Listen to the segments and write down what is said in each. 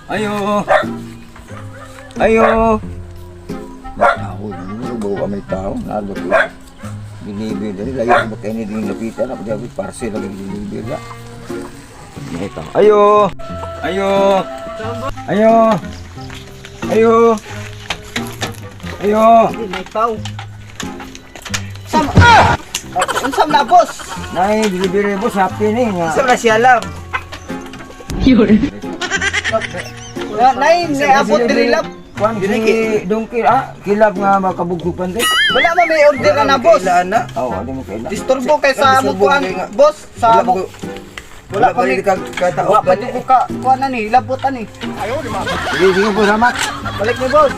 Ayo. Ayo. Tao, hindi ba may tao? Nalo ko. Deliver dali layo ba kay ni ding lapitan ako di parcel lagi deliver la. May tao. Ayo. Ayo. Ayo. Ayo. Ayo. Di may tao. Sam ah! Unsam na, boss? Nay, delivery boss, happy ni nga. Unsam na siya love? Na nay abot diri, love. Kuan si Dongkil ah, kilab nga makabughupan di. Wala man may order na na, boss. na. Oh, adi mo kaila. Disturbo kay sa mo kuan, boss, sa mo. Wala Wala pa pa mi rin kag kataok Wa pa ko ka kuan na ni, labot ani. Sige, sige boss, salamat. Balik ni boss.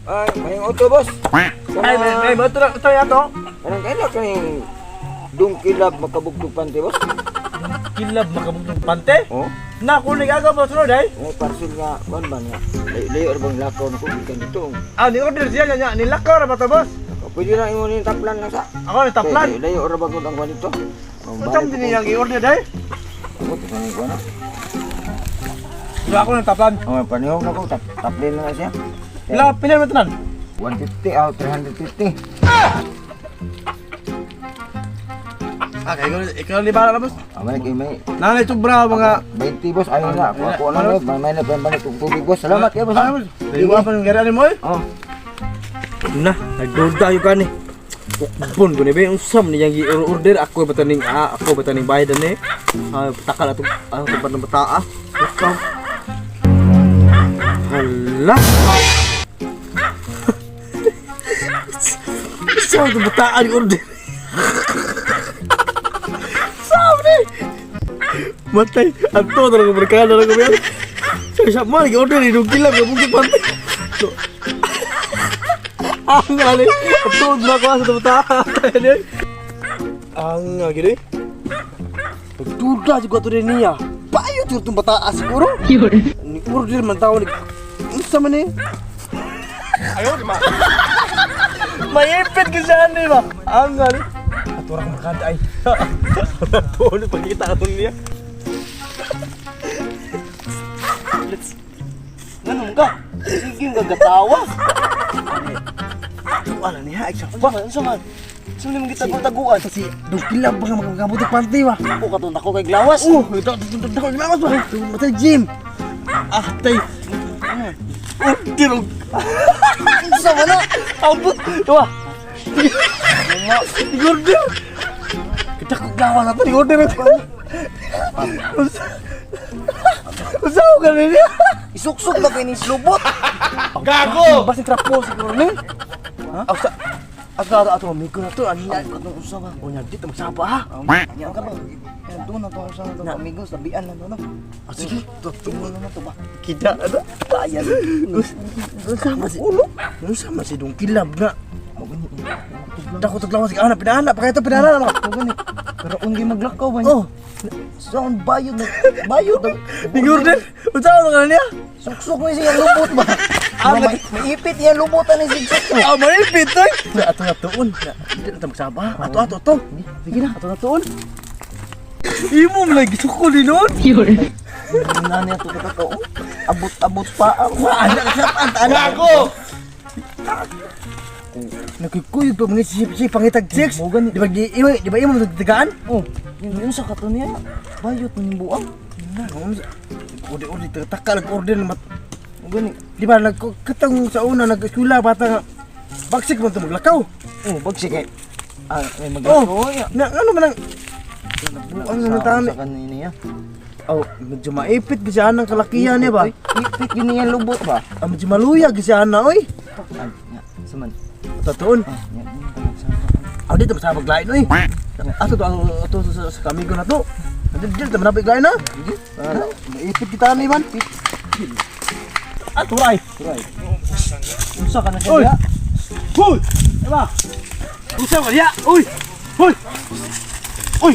Ay, may auto boss. Ay, may, may, ito na, ito yato. Anong kaila kaning Dongkilab makabughupan ti, boss? Kilab makabugtong pante. Oh, Na, kung nag-agaw ba sunod ay? may parcel nga kuan ba nga. Layo layo ra bang lakaw na ko gikan dito. Ah, ni order siya niya, nilakaw ra ba to, boss? Pwede na imo ni taplan lang sa. Ako ni taplan. Layo layo ra ba gud ang kuan dito? Unsa man din niyang i-order day? Ako to sa kuan. Wala ako ng taplan. Oh, panihog na ko taplin na siya. Pila pila man tanan? 150 out 350. Ah, kay ikaw ni bara boss. Amay kay may Nanay sobra mga 20, boss, ayaw na. Ako ako na lang, may may na pa tubig, boss. Salamat kayo, boss. Ah, boss. Dili pa ng gari mo eh. Oh. Na, nagduda yung kani. Ukbon ko ni be, unsa man niyang i-order ako ba taning ah, ako ba taning bayad ani? Ah, takal ato ato pa ng bata ah. Ikaw. Hala. Sa ito bataan yung order. Sabi! Matay, anto talaga barkada na kami. Sa sa mo nag-order ni Dugila ka bugtong pante. So, ang ali, tuod na ko sa bata. Ang gini. Pagduda juga to rin niya. Payo jud tong bata siguro. Ni order man tawo ni. Unsa man ni? Ayo di ma. Mayipit ka siya ni ba? Ang ali. Ato ra ko makada ay. Tuon pagkita aton niya. Let's. Ganun ka. Sige nga gatawa. Wala niya ay siya. Unsa man, unsa man? Unsa man imong gitago-taguan? Si Dugila ba nga magkabutok panty ba? Ako katong dako kay glawas. Oh, ito, ito, ito, ito, ito, ito, matay gym. Ah, tay. Order. Unsa man na? Abot. Ito ah. Order. Kita ko gawa na to, order na to. Unsa ko ganun niya? Isuksok ba kay ni slubot? Gago! Basta trapo siguro ni. Ha? Asa ato ato ato amigo na to. Ano na? Katong unsa ba? O nya dito magsaba ha. Nya ka ba? Yan doon na to unsa na to amigo, sabian na to no. Ah, sige. To to. Tingnan na to ba? Kita ano? Kaya. Unsa man si ulo? Unsa man si dong kilab nga? Dako taglawas si ana pinana pa kayo pinana na. Gani. Pero undi maglakaw ba niya? Oh, Sa bayod na bayod. ni order. Unsa man ka niya? Suksok mo siya lubot ba? Ah, May ipit niya lubot ani si suksok. Ah, malipit oy. Na ato na tuon. Na di na ta magsaba. Ato ato ato. Sige na, ato na tuon. Imo man lagi suko ni noon. Na niya to katao. Abot-abot pa ako. Ana ka sa ana ako. Nagkukuyog pa mga si pangitag chicks. Di ba di imo di ba imo nagtagaan? Oh, yun sa kato niya. Bayot man yung buang. Na, order order taka nag order na mat. Gani. Di ba nag katong sa una nag-eskwela bata nga bagsik man to maglakaw. Oh, bagsik kay. Ah, may Oh, maglakaw. na ano man ang Buang naman tani. Sa kanina niya. Oh, medyo maipit gyud siya anang kalakihan niya ba? Ipit yun niya lubot ba? Ah, medyo maluya gyud siya ana oy. Ay, nga, saman. Tatuon. Ah, nya, Ah, dito sa maglain oy. Ato to ato ato sa kamigo na to. Dito dito man napiglain na. Ah, maipit kita ni man. Ato ray. Right. Unsa ka na Oy. siya? Hoy! Eba! Unsa ka diya? Uy! Hoy! Uy!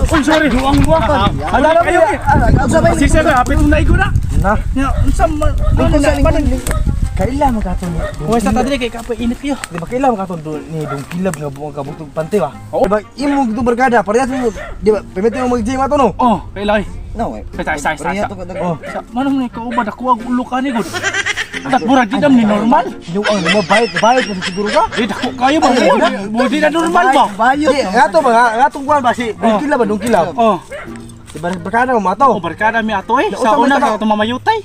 Uy, sorry. Buang buang ka. Hala na kayo. Unsa ba? Sisa na, hapit na igo na. Na. Nya, unsa man Lingkod sa lingkod. Kaila man kato ni. Huwag sa tadri kay kapoy init kayo. Di ba kaila man kato ni dong kilab nga buang kabutog pante ba? Di ba imo gito barkada parehas mo di ba pimete mo mag-gym ato no? Oh, kailay. No, eh. Sa isa isa Pareha isa. to ka Oh. Sa man mo ni kauban ako ang ulo ka ni gud. Dat murag di ni normal. Binuang mo bayot, bayot mo siguro ka. Eh dako kayo ba? Mo di na normal ba? Bayot. Di, nga to ba nga, nga tong kuan ba si Dungkila ba Dungkila? Oh, Di ba barkada mo mato? oh barkada mi ato eh. Nausa Sa man una ta ka tumamayutay.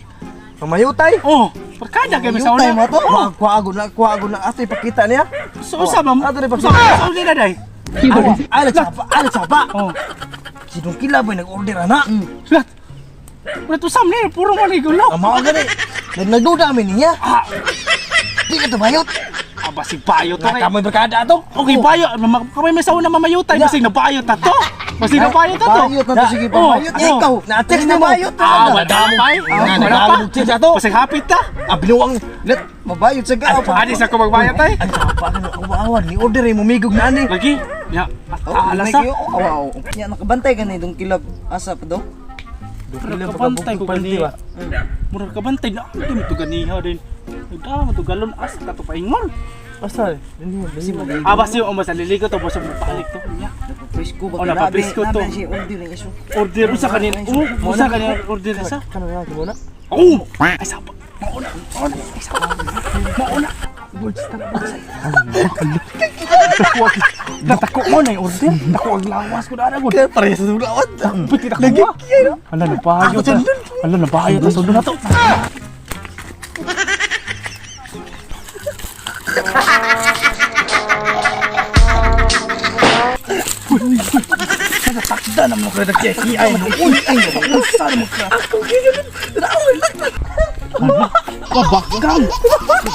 Mamayutay. Oh, barkada kami sa Mamayutay una. mo ato? Wa kuha ako na, kuha ako na ato ipakita niya. So usa ba? Ato rin Usa ipakita. sa una na day. Ay, nagsapa, ay nagsapa. Oh. Si Dungkila ba nag-order ana? Lat. Wala to sam ni puro man igulo. Ang mga gani. Nagduda amin niya. Ah, Di ka tumayot. aba si bayo to. Nga kamoy barkada ato. Okay, bayo. Kamay may sa una mamayutay. Basig na bayo ta to. Basig na bayo ta to. Bayot na to sige pa. Oh, Bayot oh. ikaw. Na-text na mo. Bayot na. Ah, wala pa eh. Ah, Wala pa. nagdamog text ato. Basig hapit ta. Ah, binuang. Let mabayot sa gao. Ani sa ko magbayad tay. Ang sapa ka awa-awa ni order ay mumigog na ani. Lagi. Ya, Oh, ala sa. Wow. Ya nakabantay ka ni dong kilab asa pa do. Murag kabantay ko gani. Murag kabantay na ang dumi to ganiha din. Nagdama to galon as ka to paingon. Asa? Ah, basi o mas naliligo to basta mapalik to. Ya. Napapresko ba Oh, napapresko to. Nabi siya order ng iso. Order usa kanin. Oh, usa kanin order sa. Kano nga muna? Oh! Ay sapa. Mauna, mauna. Ay sapa. Mauna. Words talaga. Natako mo na yung order. Dako ang lawas ko na ana gud. Kaya parehas sa ulawad. Puti na kuha. Hala na bayo ta. Hala na bayo ta sundon na to. Takda naman ko nagkeki ay no. Uy ay no. Usa naman ka. Ako Kabakang.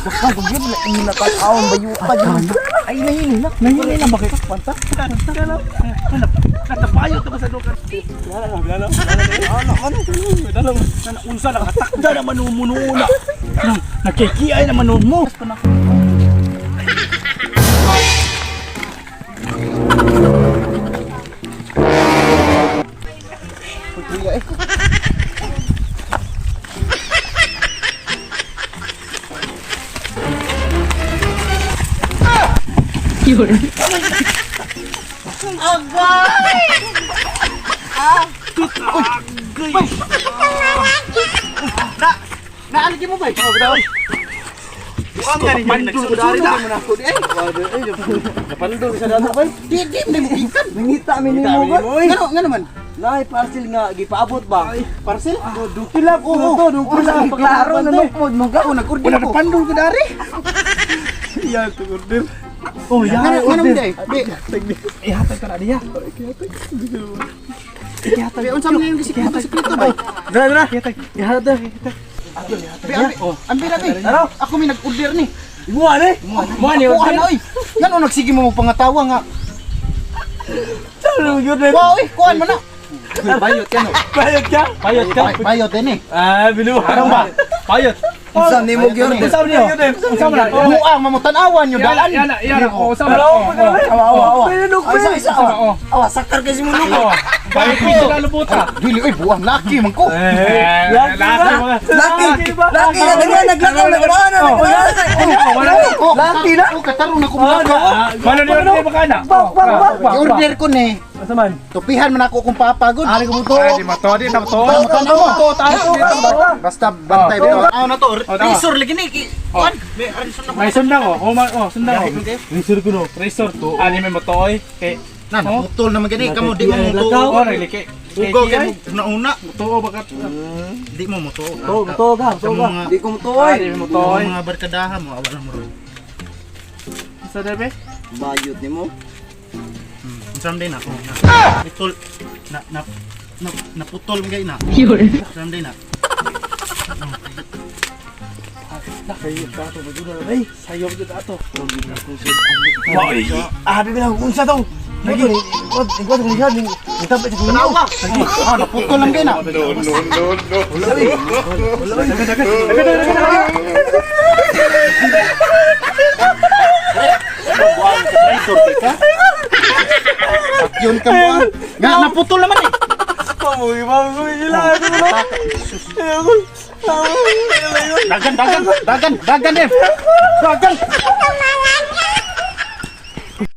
Bakang kung yun na inatawon bayutan. Ay nahin na. Nahihili na bakit? Panta? Natapayo to sa dukan. Wala, wala, wala. Wala, wala. Unsa na katakda naman umunuuna. Nakikiay naman mo. Naalagi mo ba? Pandul ko na. Napandol sa dano bay. Di di mo gikan. Nangita mi nimo ba? Ngano ngano man? Nay parcel nga gipaabot ba? Parcel? Dungkila ko to, dungkila ang Klaro na nukod mo ka nag-order Wala ko. napandul ko dari. Iya to order. Oh, ya. Ngano ngano man day? Di. Ihatag ka na diya. Bi unsa man yung gisikreto sikreto ba? Dra dra. Ihatag. Bi ambi. Ambi na bi. Ano? Ako may nag-order ni. Imo ani? Mo ni Kuha order. na oy. Ngano nagsige mo pangatawa nga. Salo gyud. Wa oy, kuan man na. Bayot ka no. Bayot ka? Payot ka. Bayot din eh. Ah, binuha. Ano ba? Payot. Unsa nimo gyud? Unsa niyo? Unsa man? Muang mamutan-awan yo dalan. Yana, yana. Oh, unsa man? Awa awa awa. Pinanok Ay, Isa isa awa. Oh. Awa sakar kasi mo lugo. Payot ko sa lubuta. Dili oy buang laki man ko. Eh, Laki Laki. Laki na ganyan naglakaw na ganoon na. Laki na. Oh, katarong na ko mga Mano ni order ba kana? Bang bang bang. I-order ko ni. Asa man? Tupihan man ako kung papagod. Ari ko mo to. Ay, di mato, di na to. Tanaw To, tayo. Basta bantay bitaw. Ah, na to. Razor lagi ni. Kuan, may sundang oh. Oh, oh, sundang oh. Resor ko no. Razor to. Ani may motoy kay Na, naputol naman gani kamo di mo mutuo. Oh, nagliki. Ugo kay mo nauna. Mutuo bakat. Di mo mutuo. To, to ka, to ka. Di ko mutuo. Ay, di mo mutuo. Mga barkadaha mo awala mo ron. Sa debe? Bayot nimo. Unsa din ako. Putol na na na naputol man gay na. Unsa din na. Kayo ka to maguna na ay. Sayo jud ato. Ay, ah, di na unsa to. Lagi, what, ikaw sa kulihan, nitapit sa kulihan. Ah, naputol lang gay na. Yun ka mo. ah. Nga naputol naman eh. Pamugi, pamugi, sila. Dagan, dagan, dagan, dagan eh. Dagan.